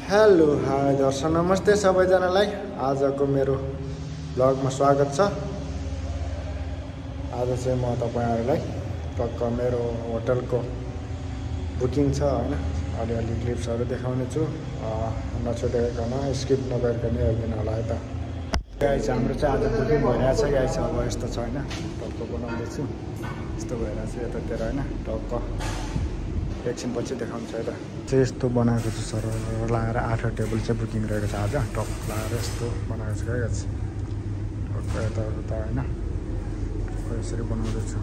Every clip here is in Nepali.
हेलो हाई दर्शक नमस्ते सबैजनालाई। आजको मेरो ब्लगमा स्वागत छ। आज चाहिँ म तपाईहरुलाई टक्क मेरो होटलको बुकिङ छ हैन, अलिअलि क्लिप्सहरु देखाउने छु। नछुटाइकन स्किप नगरिकन हेर्दिन होला है त। गाइस हाम्रो चाहिँ आज बुकिङ भइरहेछ गाइस। अब यस्तो छ हैन, टक्क बनाउँदै छु। यस्तो भइरहेछ यतातिर हैन, टक्क एकछिनपछि देखाउँछु है त। चाहिँ यस्तो बनाएको छु सर, लाएर 8 टेबल चाहिँ बुकिङ रहेको छ आज। टक लाएर यस्तो बनाएको छु गाइस। टक्क यताउता हैन, यसरी बनाउँदैछु।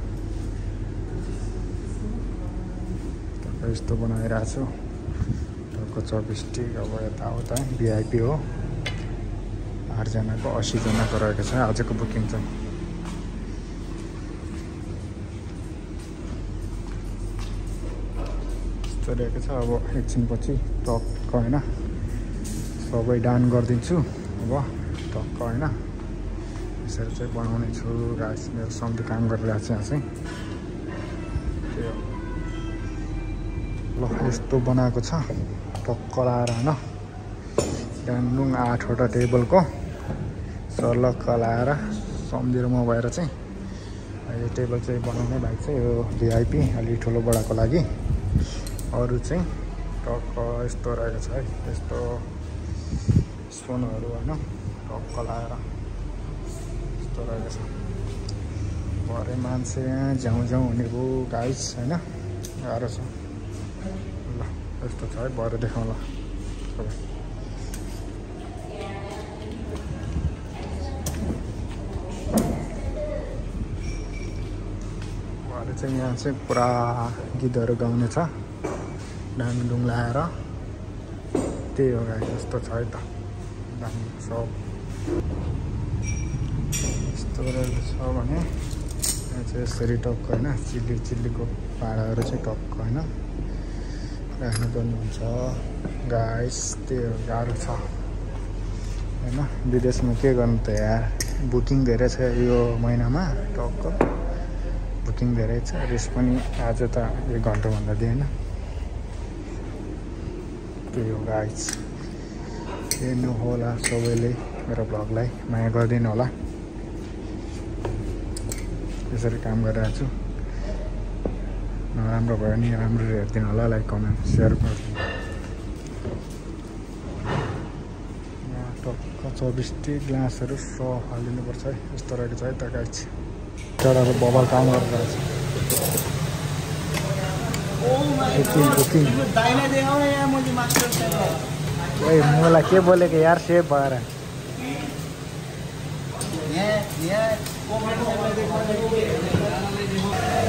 टक्क यस्तो बनाइरहेको छु। टक्क 24 टी। अब यताउता भिआइपी हो, 8 जनाको 80 जनाको रहेको छ आजको बुकिङ चाहिँ। रहेको छ। अब एकछिनपछि टक्क हैन सबै डान गरिदिन्छु। अब टक्क हैन यसरी चाहिँ बनाउने छु गाइस। मेरो सबै काम गरिरहेको छ यहाँ चाहिँ। ल यस्तो बनाएको छ टक्क लाएर हैन, डान्डुङ 8 वटा टेबलको सर्लक्क लाएर सम्झिरमा भएर चाहिँ यो टेबल चाहिँ बनाउने भाइ चाहिँ यो भिआइपी अलि ठुलो बडाको लागि। अरु चाहिँ टक्क यस्तो रहेको छ है, यस्तो स्पुनहरु हैन टक्क लाएर यस्तो रहेको छ। भरे मान्छे यहाँ झ्याउ हुने भयो गाइस हैन, गाह्रो छ। ल यस्तो छ है, भरे देखाउँला सबै। भरे चाहिँ यहाँ चाहिँ पुरा गीतहरु गाउने छ डाङडुङ लाएर। त्यही हो गाइस, यस्तो छ है त। सब यस्तो रहेको छ भने यहाँ चाहिँ यसरी टक्क हैन चिल्लीको भाँडाहरू चाहिँ टक्क हैन राख्नुपर्ने हुन्छ गाइस। त्यही हो, गाह्रो छ हैन। विदेशमा के गर्नु त यार, बुकिङ धेरै छ यो महिनामा। टक्क बुकिङ धेरै छ। रेस्ट पनि आज त 1 घन्टाभन्दा दिएन। त्यही हो गाइस। हेर्नु होला सबैले मेरो ब्लगलाई, माया गरिदिनु होला। यसरी काम गरिरहेको छु। नराम्रो भयो नि राम्रो हेरिदिनु होला, लाइक कमेन्ट सेयर गरिदिनु। यहाँ टक्क 24 टी ग्लासहरू हालिदिनुपर्छ है। यस्तो रहेको छ है त गाइस। चराको बबल काम गरिरहेको छ। बुकिङ मलाई के बोलेको यार, सेभ भएर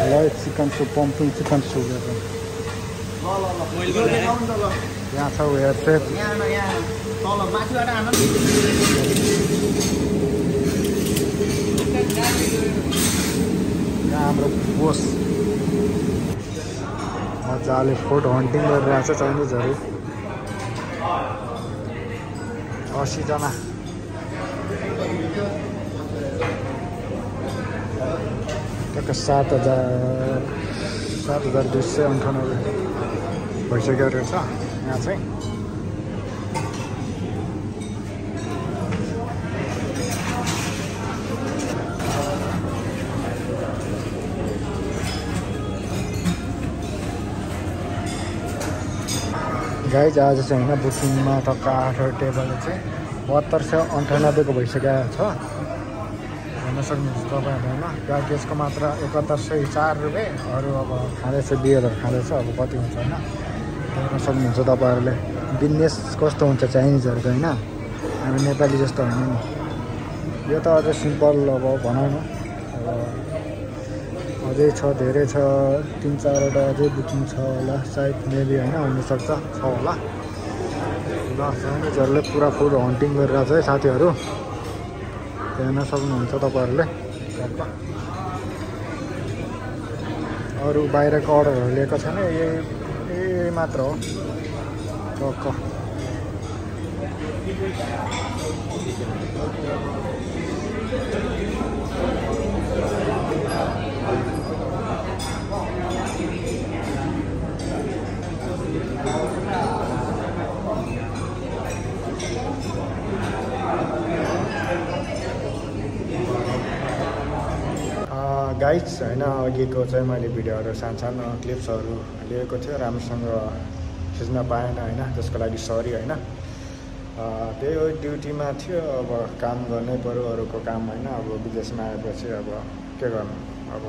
ल chicken soup, pumping chicken soup यहाँ छ। हेर सेभ यहाँ हाम्रो बोस मजाले फुड हन्टिङ गरिरहेको छ। चाइनिजहरू 80 जना। टक्क 7,298 भइसक्यो रहेछ यहाँ चाहिँ। गाइज आज चाहिँ होइन बुकिङमा टक्क 8 टेबल चाहिँ 7298 को भइसकेको छ। हेर्न सक्नुहुन्छ तपाईँहरूले होइन। प्याकेजको मात्र 7104 रुपियाँ। अरू अब खाँदैछ, बियरहरू खाँदैछ, अब कति हुन्छ होइन हेर्न सक्नुहुन्छ तपाईँहरूले। बिजनेस कस्तो हुन्छ चाइनिजहरूको होइन, हामी नेपाली जस्तो होइन नि। यो त अझै सिम्पल अब भनौँ न। अब अझै छ, धेरै छ, 3-4 वटा अझै बुकिङ छ होला सायद, मेबी होइन, हुनसक्छ, छ होला। ल चाइनिजहरूले पुरा फुड हन्टिङ गरिरहेको छ है साथीहरू। हेर्न सक्नुहुन्छ तपाईँहरूले। अरू बाहिरको अर्डरहरू लिएको छैन, यही मात्र हो टक्क। गाइड्स होइन अघिको चाहिँ मैले भिडियोहरू सानो क्लिप्सहरू लिएको थियो राम्रोसँग खिच्न पाएन होइन त्यसको लागि सरी होइन त्यही हो ड्युटीमा थियो अब काम गर्नै पऱ्यो अरूको काम होइन अब विदेशमा आएपछि अब के गर्नु अब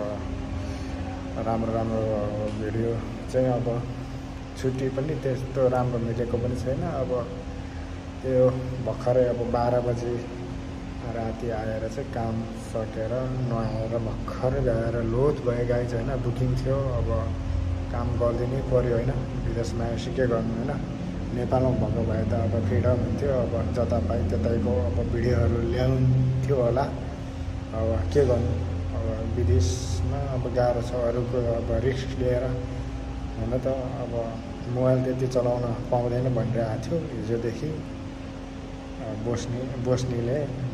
राम्रो भिडियो चाहिँ अब छुट्टी पनि त्यस्तो राम्रो मिलेको पनि छैन अब त्यो भर्खरै अब 12 बजी राति आएर चाहिँ काम सकेर नुहाएर भर्खरै गएर लोड भयो गाइज होइन बुकिङ थियो अब काम गरिदिनै पऱ्यो होइन विदेशमा आएपछि के गर्नु होइन नेपालमा भएको भए त अब फ्रिडम हुन्थ्यो अब जता पाइ त्यतैको अब भिडियोहरू ल्याउँथ्यो होला अब के गर्नु अब विदेशमा अब गाह्रो छ अरूको अब रिस्क लिएर हुन त अब मोबाइल त्यति चलाउन पाउँदैन भनिरहेको थियो हिजोदेखि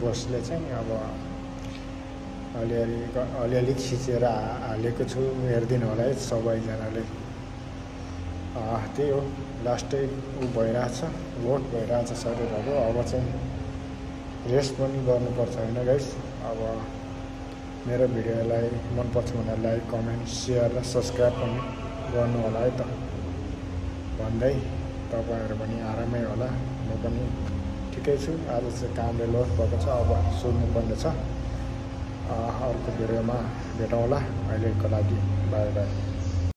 बोसले चाहिँ अब अलिअलि खिचेर हालेको छु हेरिदिनु होला है सबैजनाले त्यही हो लास्टै भइरहेछ लोड भइरहेछ शरीरहरू अब चाहिँ रेस्ट पनि गर्नुपर्छ होइन गाइस अब मेरो भिडियोलाई मनपर्छ भने लाइक कमेन्ट सेयर र सब्सक्राइब पनि गर्नु होला है त भन्दै तपाईँहरू पनि आरामै होला म पनि ठिकै छु आज चाहिँ कामले लोड भएको छ अब सुन्नुपर्ने छ अर्को भिडियोमा भेटौँला अहिलेको लागि बाई बाई